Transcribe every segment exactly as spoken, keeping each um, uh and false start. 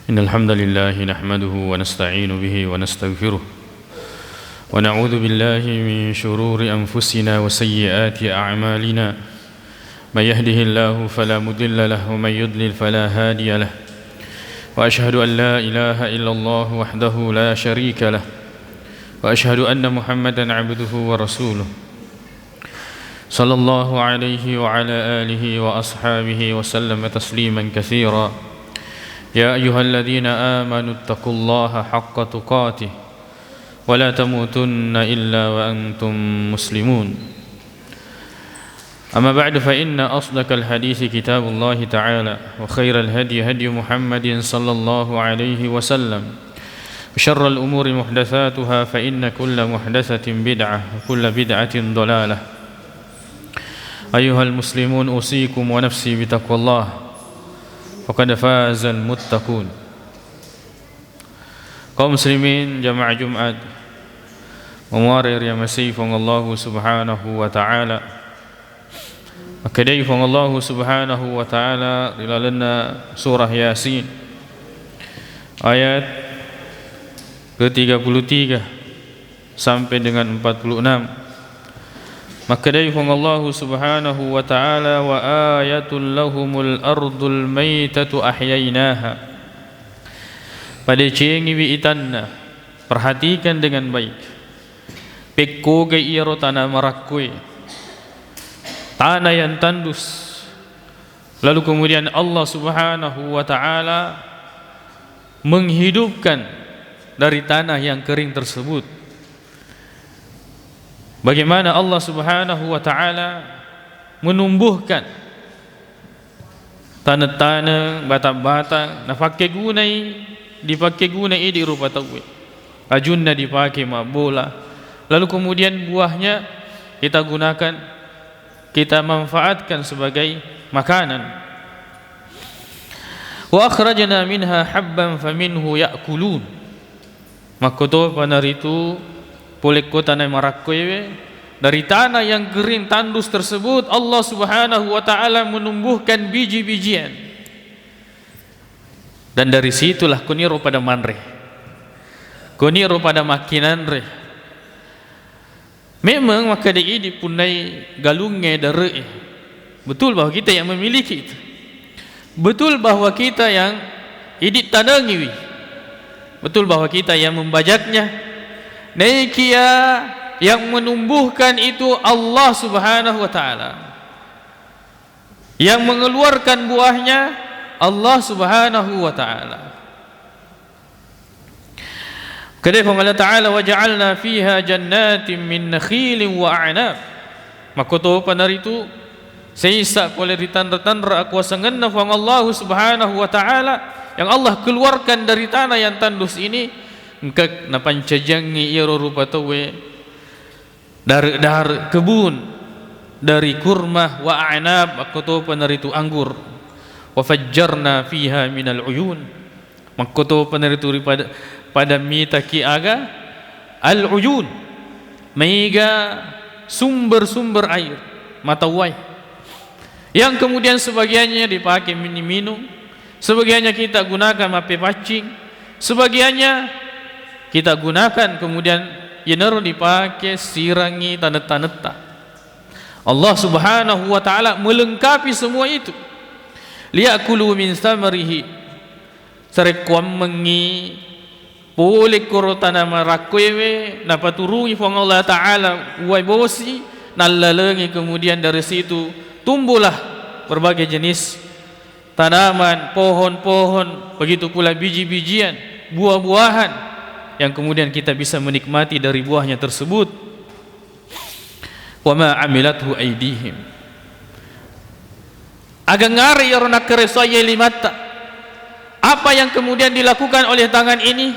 إن الحمد لله نحمده ونستعين به ونستغفره، ونعوذ بالله من شرور أنفسنا وسيئات أعمالنا. من يهده الله فلا مضل له، ومن يضلل فلا هادي له. وأشهد أن لا إله إلا الله وحده لا شريك له، وأشهد أن محمدا عبده ورسوله، صلى الله عليه وعلى آله وأصحابه وسلم تسليما كثيرا. يا أيها الذين آمنوا اتقوا الله حق تقاته ولا تموتن إلا وأنتم مسلمون. أما بعد، فإن أصدق الحديث كتاب الله تعالى، وخير الهدي هدي محمد صلى الله عليه وسلم، وشر الأمور محدثاتها، فإن كل محدثة بدعة، وكل بدعة ضلالة. أيها المسلمون، أوصيكم ونفسي بتقوى الله، فقد فاز المتقون. Kaum muslimin jamaah Jumat, mamuare riamasei Puang Allahu Subhanahu wa Ta'ala. Makkedai Puang Allahu Subhanahu wa Ta'ala ri lalenna surah Yasin, ayat ketiga puluh tiga sampai dengan empat puluh enam. Makkedai Puang Allahu Subhanahu wa Ta'ala, "Wa ayatul lahumul ardul maitatu ahyainaha." Padecengiwi itanna, perhatikan dengan baik. Pekkogai iyaro tana marakkoe, tanah yang tandus. Lalu kemudian Allah Subhanahu wa Ta'ala menghidupkan dari tanah yang kering tersebut. Bagaimana Allah Subhanahu wa Ta'ala menumbuhkan taneng-taneng, batang-batang, napakkegunai, dipakkegunai idi rupa tauwe. Ajunna dipake mabbola. Lalu kemudian buahnya kita gunakan, kita manfaatkan sebagai makanan. "Wa akhrajna minha habban faminhu ya'kulun." Makkotopa naritu pole ko tana marakkoewe, dari tanah yang kering tandus tersebut Allah Subhanahu wa Ta'ala menumbuhkan biji-bijian. Dan dari situlah koniro pada manre, koniro pada makkinanre. Memang makkeda idi punnai galungnge dare'e. Betul bahwa kita yang memiliki itu. Betul bahwa kita yang idi tanengiwi. Betul bahwa kita yang membajaknya. Naikia yang menumbuhkan itu Allah Subhanahu wa Ta'ala. Yang mengeluarkan buahnya Allah Subhanahu wa Ta'ala. Kedai Puang Allah Ta'ala, "Wa ja'alna fiha jannatin min nakhilin wa a'nab." Makkotopa naritu seisa pole ri tanra-tanra akuasangenna Puang Allahu Subhanahu wa Ta'ala yang Allah keluarkan dari tanah yang tandus ini, engka napancajiangngi iyaro rupa tauwe dare-dare kebun dari kurma wa a'nab, makkotopa naritu anggur. "Wa fajjarna fiha minal uyun." Makkotopa naritu ri pada, pada mitaki aga al-uyun, maega sumber-sumber air, mata uwai, yang kemudian sebagiannya dipakai mini-, minum, sebagiannya kita gunakan mappepaccing, sebagiannya kita gunakan kemudian yenaro dipakai sirangi taneng-tanetta. Allah Subhanahu wa Ta'ala melengkapi semua itu. "Liya'kulu min samarihi." Sarekkuammengngi pole koro tana marakkoewe napaturungi Puang Allah Ta'ala uwai bosi, nallalengi kemudian dari situ tumbuhlah berbagai jenis tanaman, pohon-pohon, begitu pula biji-bijian, buah-buahan yang kemudian kita bisa menikmati dari buahnya tersebut. "Wa ma amilathu aidihim." Agangngare iyaro nakkaresoai limatta. Apa yang kemudian dilakukan oleh tangan ini?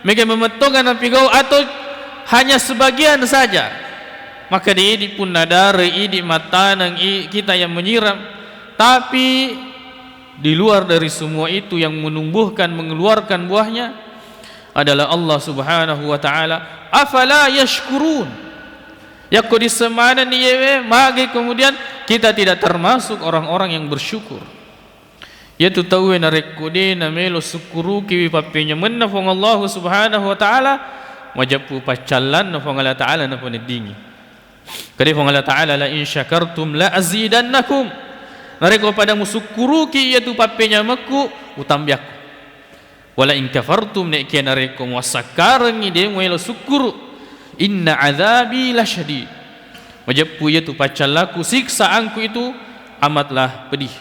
Mega memettongan napigau atau hanya sebagian saja? Maka di idi punna dare, idi mattaneng, i-, kita yang menyiram. Tapi di luar dari semua itu yang menumbuhkan, mengeluarkan buahnya adalah Allah Subhanahu wa Ta'ala. Afala yashkurun? Yakko dissemanenni yewe, magi kemudian kita tidak termasuk orang-orang yang bersyukur? Iyatu tauwe narekko de namelo sukkurukiwi pappenyamenna Puang Allahu Subhanahu wa Ta'ala, majeppu paccallanna Puang Allah Ta'ala napaneddingi. Kade Puang Allah Ta'ala, "La in syakartum la azidannakum." Narekko pada musukkuruki iyatu pappenyamekku, utambiakku. "Wa la in kafartum," nekia narekko muassakkarengngi de muelo sukkuru, "inna adzabi lasyadid." Majeppu iyatu paccallaku, siksaanku itu amatlah pedih.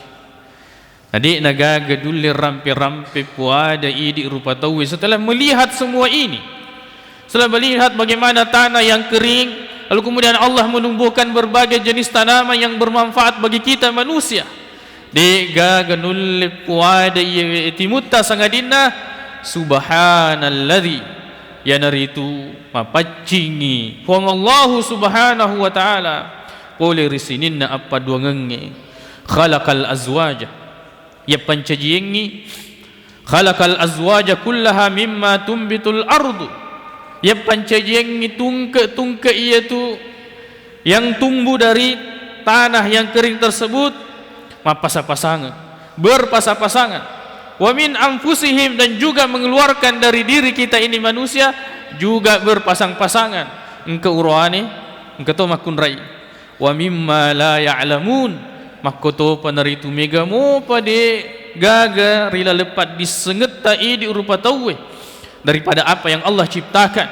Na de'na gaga dulle rampe-rampe puada idi rupa tauwe setelah melihat semua ini. Setelah melihat bagaimana tanah yang kering, lalu kemudian Allah menumbuhkan berbagai jenis tanaman yang bermanfaat bagi kita manusia. De gaga nulle puada iye timutta sangadinna, "Subhanalladzi," iyanaritu mapaccingi Puang Allahu Subhanahu wa Ta'ala pole ri sininna appaduangengnge. "Khalaqal azwaja," yappancajiengngi, "khalaqal azwaja kullaha mimma tumbitul ardu," yappancajiengngi tungke-tungke iyatu yang tumbuh dari tanah yang kering tersebut, mappasa-pasangan, berpasa-pasangan. "Wa min anfusihim," dan juga mengeluarkan dari diri kita ini manusia juga berpasang-pasangan. Engka uroane, engka to makkunrai. "Wa mimma la ya'lamun," makkotopa naritu mega mopa de gaga ri laleng paddissengetta idi rupa tauwe daripada apa yang Allah ciptakan,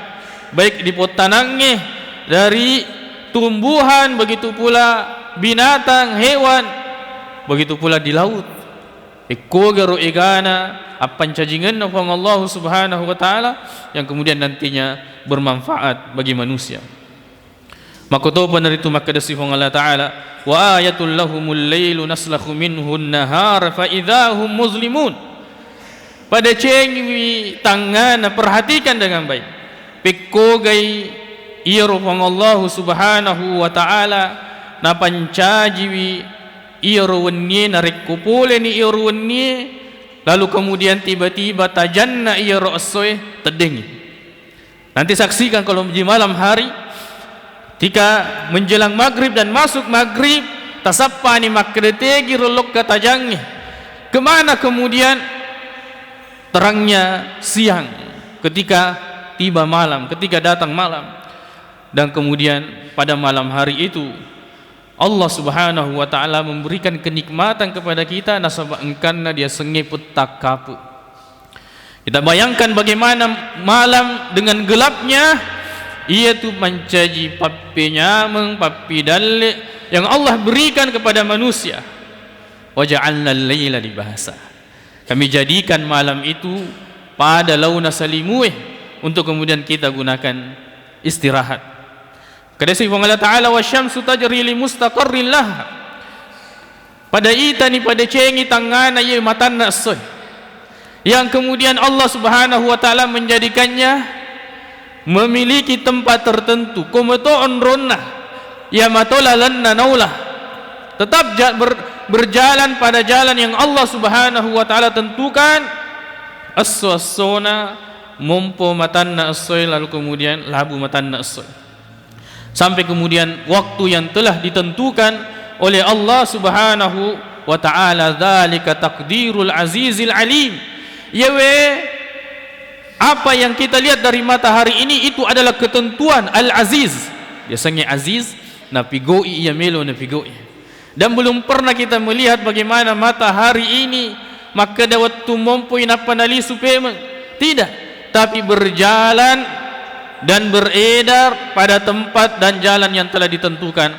baik di pottanangnge, dari tumbuhan, begitu pula binatang, hewan, begitu pula di laut. Ekkogaro egana appancajingenna Puang Allahu Subhanahu wa Ta'ala yang kemudian nantinya bermanfaat bagi manusia. Makkotopa naritu makkedasi Puang Allah Ta'ala, "Wa ayatul lahumul lailu naslakhu minhun nahara fa idza hum muzlimun." Padecengiwi tangngana, perhatikan dengan baik. Pekkogai iyaro Puang Allahu Subhanahu wa Ta'ala napancajiwi iyaro wennie, narekko poleni iyaro wennie, lalu kemudian tiba-tiba tajanna iyaro essoe, teddengngi. Nanti saksikan kalau di malam hari, ketika menjelang maghrib dan masuk maghrib, tasappani makkeda tegi ro lokka tajangnge. Kemana kemudian terangnya siang ketika tiba malam, ketika datang malam? Dan kemudian pada malam hari itu, Allah Subhanahu wa Ta'ala memberikan kenikmatan kepada kita nasaba engkanna diasengnge petta kapu. Kita bayangkan bagaimana malam dengan gelapnya, iyatu mancaji pappenyameng, pappidalle yang Allah berikan kepada manusia. "Wa ja'alnal laila libasa." Kami jadikan malam itu pada launa salimue untuk kemudian kita gunakan istirahat. Kedesi Puang Allah Ta'ala, "Wasyamsu tajri li mustaqarril laha." Pada itani, pada cengi tangngana iye matanna essoe. Yang kemudian Allah Subhanahu wa Ta'ala menjadikannya memiliki tempat tertentu, kometo onronna, iya mato lalenna naulah. Tetap ja-, ber-, berjalan pada jalan yang Allah Subhanahu wa Ta'ala tentukan. Esso-essona mompo matanna essoe, lalu kemudian labu matanna essoe. Sampai kemudian waktu yang telah ditentukan oleh Allah Subhanahu wa Ta'ala. "Dzalika taqdirul azizil alim." Iyawe, apa yang kita lihat dari matahari ini itu adalah ketentuan Al-Aziz. Biasanya Aziz, napigoi iya melo napigoi. Dan belum pernah kita melihat bagaimana matahari ini makkeda wettu mompoi nappa nalisu pemeng. Tidak, tapi berjalan dan beredar pada tempat dan jalan yang telah ditentukan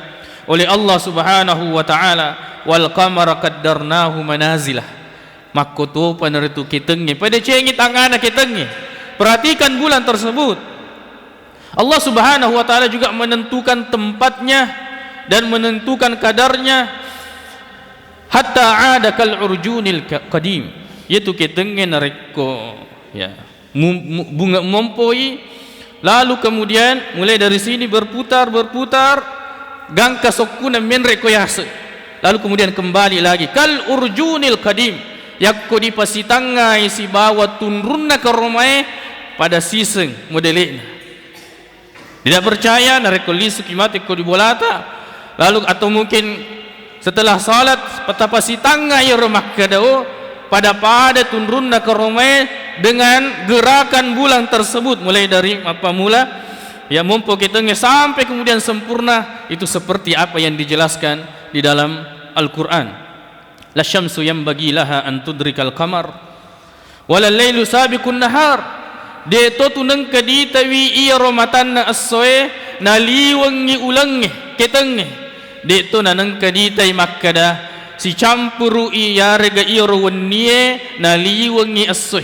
oleh Allah Subhanahu wa Ta'ala. "Wal qamara qaddarnahu manazilah." Makkotopa naritu ketengnge, padecengi tangngana ketengnge. Perhatikan bulan tersebut. Allah Subhanahu wa Ta'ala juga menentukan tempatnya dan menentukan kadarnya, "hatta 'ada kal urjunil ka-, qadim." Yaitu ketengnge narekko, ya, mu-, mu-, bunga mompoi, lalu kemudian mulai dari sini berputar, berputar, gangka sokkuna menre ko yase. Lalu kemudian kembali lagi kal urjunil qadim. Yakko dipasitangngai sibawa tunrunna karomae pada siseng modele'na. Tidak percaya, narekko lisuki mate ko di bolata, lalu atau mungkin setelah salat, patapasitangnga iyaro makkeda, "Oh, pada-pada tunrunna karomae dengan gerakan bulan tersebut, mulai dari mappamula ya mompo ketengnge sampai kemudian sempurna, itu seperti apa yang dijelaskan di dalam Al-Quran. La syamsu yanbaghi laha an tudrikal qamar, wala lailu sabiqun nahar. De' to tu nengka ditawi iyaro matanna essoe naliwengngi ulengnge, ketengnge. De' to nanengka ditai makkada, sicampuru'i yarega iyaro wennie naliwengngi essoe.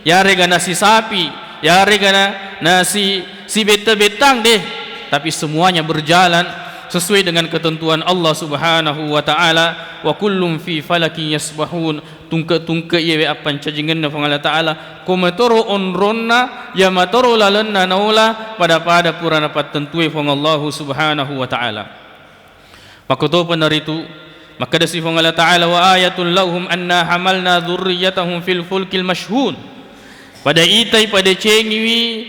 Yarega nasisapi, yarega na-, nasi-, sibetta-bettang, deh. Tapi semuanya berjalan sesuai dengan ketentuan Allah Subhanahu wa Ta'ala. Wa kullum fi falakin yasbahun. Tungke-tungke iyewe appancajengenna Puang Allah Ta'ala. Ko matoro onronna, ya matoro lalenna naola pada-pada pura napattentue Puang Allahu Subhanahu wa Ta'ala. Makkotopa naritu, makkedasi Puang Allah Ta'ala, "Wa ayatul lahum anna hamalna dzurriyyatahum fil fulkil masyhun." Pada itai, pada cengiwi,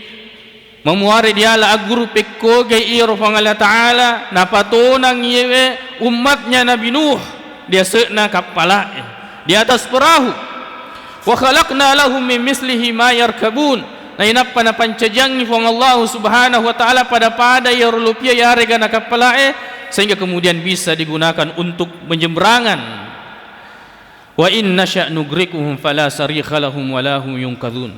mamuare diala agguru pekkogai iyaro Puang Allah Ta'ala, napatonang iyewe ummatnya Nabi Nuh di ase'na kappala'e, di atas perahu. "Wa khalaqna lahum min mislihi ma yarkabun." Nainappa napancajiangngi Puang Allahu Subhanahu wa Ta'ala pada-pada iyaro lopia yarega nakappala'e, sehingga kemudian bisa digunakan untuk penyeberangan. "Wa in nasya' nugrikuhum fala sarikha lahum wa lahum yungkadzun."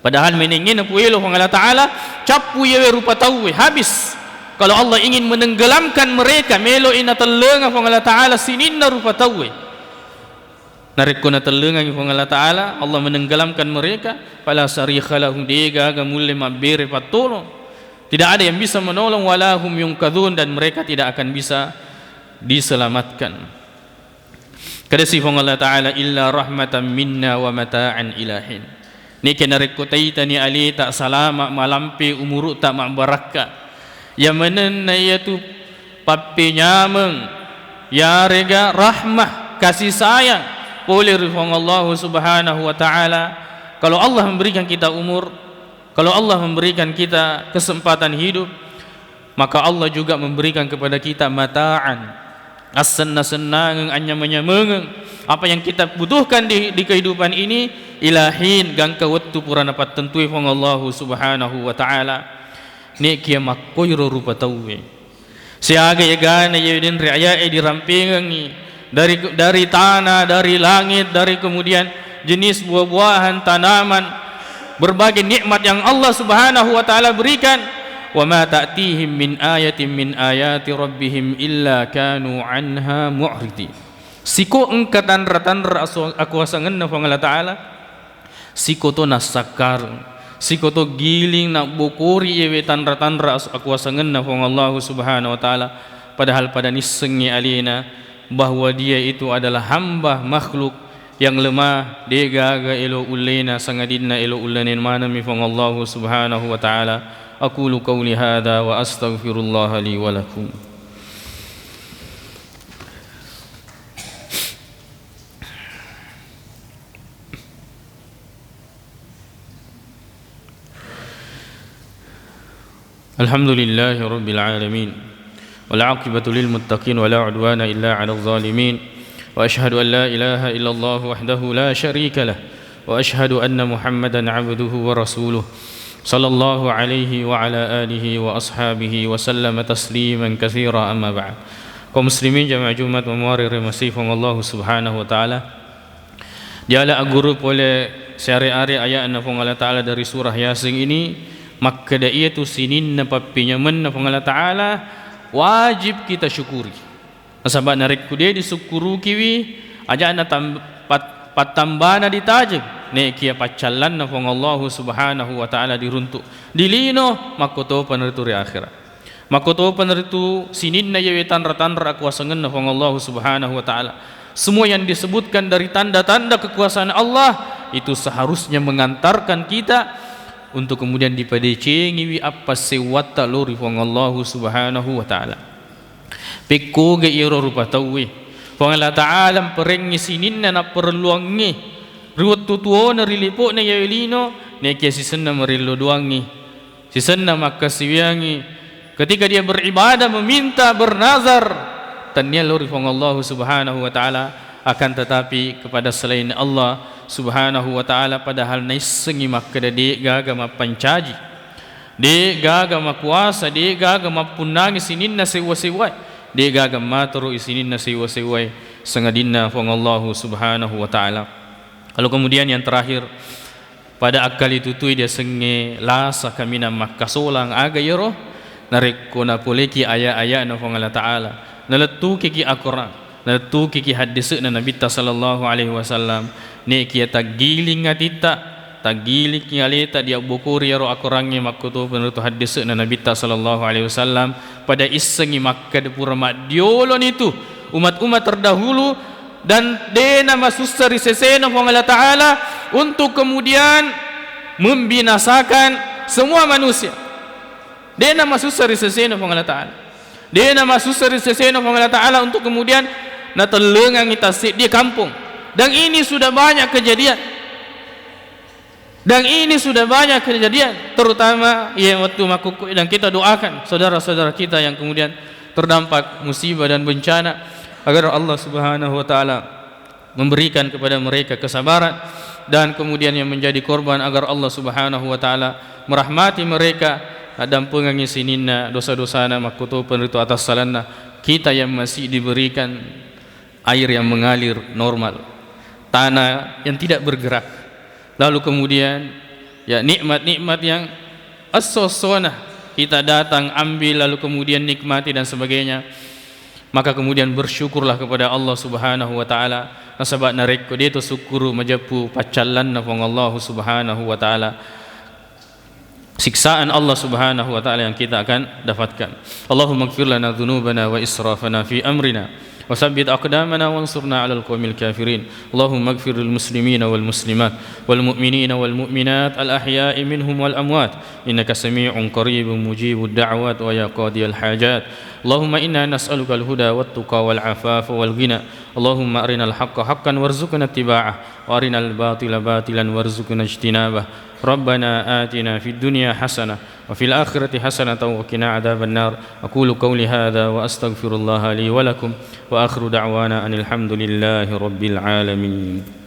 Padahal menengnge napuelo Puang Allah Ta'ala, cappu iyewe rupa tauwe, habis. Kalau Allah ingin menenggelamkan mereka, melo'i natellenga Puang Allah Ta'ala sininna rupa tauwe. Narekko natellengangngi Puang Allah Ta'ala, Allah menenggelamkan mereka, fala sarikha lahum, degaga mulle mabbere pattolo. Tidak ada yang bisa menolong, wala hum yungkadzun, dan mereka tidak akan bisa diselamatkan. Kedasi Puang Allah Ta'ala, "Illa rahmatan minna wa mata'an ilahin." Neke narekko taitani aleta salama, malampe umuru'ta, mabbarakka. Ya manenna iyatu pappenyameng, yarega rahmah, kasih sayang pole ri Puang Allahu Subhanahu wa Ta'ala. Kalau Allah memberikan kita umur, kalau Allah memberikan kita kesempatan hidup, maka Allah juga memberikan kepada kita mata'an, assenna-sennangeng, anyameng-nyamengeng, apa yang kita butuhkan di, di kehidupan ini, ilahin, gangka wettu pura napattentui Puang Allahu Subhanahu wa Ta'ala. Nekia makkoiro rupa tauwe. Siaga egana iye denre ayae dirampengengi dari, dari tanah, dari langit, dari kemudian jenis buah-buahan, tanaman, berbagai nikmat yang Allah Subhanahu wa Ta'ala berikan. "Wa ma ta'tihim min ayatin min ayati rabbihim illa kanu anha mu'ridin." Siko engka tanra-tanra asu-, akuasangenna Puang Allah Ta'ala, sikoto nassakkareng, sikoto giling nabbokori iyewe tanra-tanra as-, akuasangenna Puang Allahu Subhanahu wa Ta'ala, padahal pada nissengngi alena bahwa dia itu adalah hamba makhluk yang lemah, degaga elo ullena, sangadinna elo ullena manengmi Puang Allahu Subhanahu wa Ta'ala. Aqulu qauli hadza wa astaghfirullaha li wa lakum. الحمد لله رب العالمين، والعاقبة للمتقين، ولا عدوان إلا على الظالمين، وأشهد أن لا إله إلا الله وحده لا شريك له، وأشهد أن محمدا عبده ورسوله، صلى الله عليه وعلى آله وأصحابه وسلم تسليما كثيرا، أما بعد. Kaum muslimin jamaah Jumat mamuare ri masifung Allah Subhanahu wa Ta'ala. Diala agguru pole siare-are aya'na Puang Allah Ta'ala dari surah Yasin ini, makkeda iyatu sininna pappenyamenna Puang Allah Ta'ala wajib kita syukuri. Nasaba narekko de disukkurukiwi, aja'na tam-, pat-, pattambana ditajeng, nekia paccallanna Puang Allahu Subhanahu wa Ta'ala diruntuk. Di lino, makkotopa naritu ri akhirat. Makkotopa naritu sininna iyawe tanra-tanra akuasangenna Puang Allahu Subhanahu wa Ta'ala. Semua yang disebutkan dari tanda-tanda kekuasaan Allah itu seharusnya mengantarkan kita untuk kemudian dipadecengiwi appassewwatta lao ri Puang Allahu Subhanahu wa Ta'ala. Pekkoga iyaro rupa tauwe. Puang Allah Ta'ala mparengngi sininna napparelluangnge ri wettu tuona ri lipo'na iyawe lino, nekia sisenna marillo doangngi. Sisenna makkasiwiangngi ketika dia beribadah, meminta, bernazar, tennia lao ri Puang Allahu Subhanahu wa Ta'ala, Akan tetapi kepada selain Allah Subhanahu wa Ta'ala, padahal naissengngi makkeda de'gaga mappancaji, de'gaga makuasa, de'gaga mappunnangi sininna sewwa-sewwae, de'gaga matoro'i sininna sewwa-sewwae, sangadinna Puang Allahu Subhanahu wa Ta'ala. Lalu kemudian yang terakhir, pada akkalituttui diasengnge lasa kaminang makkasolang, aga iyaro? Narekko napoleki aya-aya'na Puang Allah Ta'ala, nalettungiki Al-Quran, nalettungiki haddese'na Nabitta sallallahu alaihi wasallam, nekiya taggiling atitta, taggiliki aleta diabbokori iyaro Al-Qurangnge makkutopeng ritu haddese'na Nabitta sallallahu alaihi wasallam, pada issengngi makkeda pura maddioloni tu umat-umat terdahulu, dan de'na masussa ri sesena Puang Allah Ta'ala untuk kemudian membinasakan semua manusia. De'na masussa ri sesena Puang Allah Ta'ala. De'na masussa ri sesena Puang Allah Ta'ala untuk kemudian natellengangi tasseddi kampung. Dan ini sudah banyak kejadian. Dan ini sudah banyak kejadian, terutama iya wettu makkukku, dan kita doakan saudara-saudara kita yang kemudian terdampak musibah dan bencana, agar Allah Subhanahu wa Ta'ala memberikan kepada mereka kesabaran, dan kemudian yang menjadi korban, agar Allah Subhanahu wa Ta'ala merahmati mereka, naddampengengngi sininna dosa-dosana makkutopeng ritu atassalenna. Kita yang masih diberikan air yang mengalir normal, tanah yang tidak bergerak, lalu kemudian, ya, nikmat-nikmat yang esso-essona kita datang ambil, lalu kemudian nikmati dan sebagainya, maka kemudian bersyukurlah kepada Allah Subhanahu wa Ta'ala. Nasaba narekko de'to sukkuru, majeppu paccallanna Puang Allah Subhanahu wa Ta'ala, siksaan Allah Subhanahu wa Ta'ala yang kita akan dapatkan. Allahumma ighfir lana dzunubana wa israfana fi amrina, wa tsabbit aqdamana wansurna 'alal qaumil kafirin. Allahumma ighfir lil muslimina wal muslimat, wal mu'minina wal mu'minat, al ahya'i minhum wal amwat, innaka sami'un qaribun mujibud da'wat, wa ya qadiyal hajat. Allahumma inna nas'aluka al huda wat tuqa wal afafa wal ghina. Allahumma arinal haqqa haqqan warzuqna ittiba'ah, wa arinal batila batilan warzuqna ijtinabah. Rabbana atina fid dunya hasanah wa fil akhirati hasanatan wa qina adzabannar. Aqulu qauli hadza wa astaghfirullaha li wa lakum, wa akhiru da'wana anil hamdulillahi rabbil alamin.